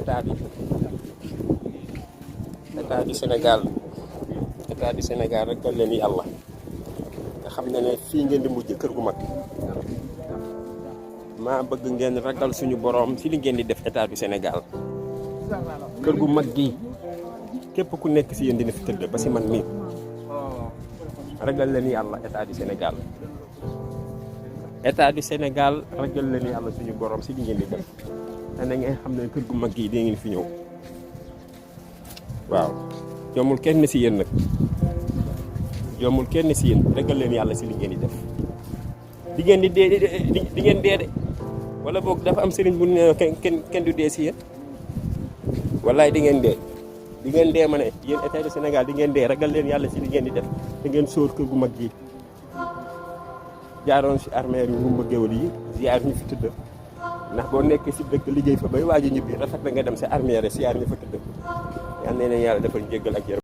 état du Sénégal ragal leen yàlla nga xam ne fii ngeen di mujj kër gu mag maa bëgg ngeen ragal suñu borom si li ngeen di def état du Sénégal kër gu mag gi képp ku nekk si yéen dina fi tëdd ba si man mii ragal leen yàlla état du Sénégal ragal leen yàlla suñu borom si li ngeen di def te na ngeen xam ne kër gu mag gi di ngeen fi ñëw waaw jommul kenn si yéen nag ragal leen yàlla si li ngeen di def di ngeen di dee di ngeen dee de wala boog dafa am sëriñ bu ne kenn du dee si yéen wallaay di ngeen dee ma ne yéen état du Sénégal di ngeen dee ragal leen yàlla si li ngeen di def da ngeen sóor kër gu mag gi jaaroon si armeer yu Ngoumba Géwël yi ziar ñu fi tëdd ndax boo nekkee si dëkk liggéey fa bay waaj a ñibbi rafet na nga dem si armeer ziar ñu fa tëdd yal na leen yàlla defal njéggal ak yërëm